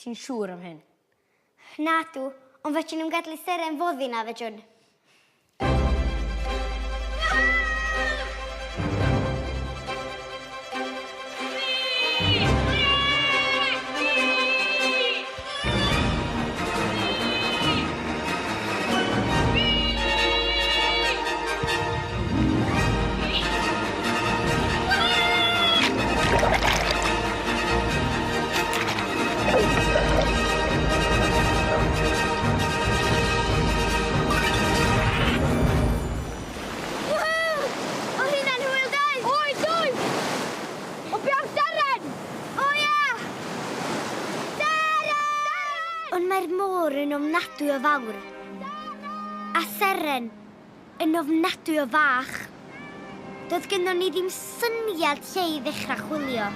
Ti'n siŵr am hyn? Nadw, ond fedrwn nhw'm gadael i Seren foddi na, fedrwn. Woohoo! O'dd hynna'n hwyl doedd? Oedd, oedd! Ond be am Seren? O ia! Seren! Ond mae'r môr yn ofnadwy o fawr. A Seren yn ofnadwy o fach. Doedd gynnon ni ddim syniad lle i ddechrau chwilio.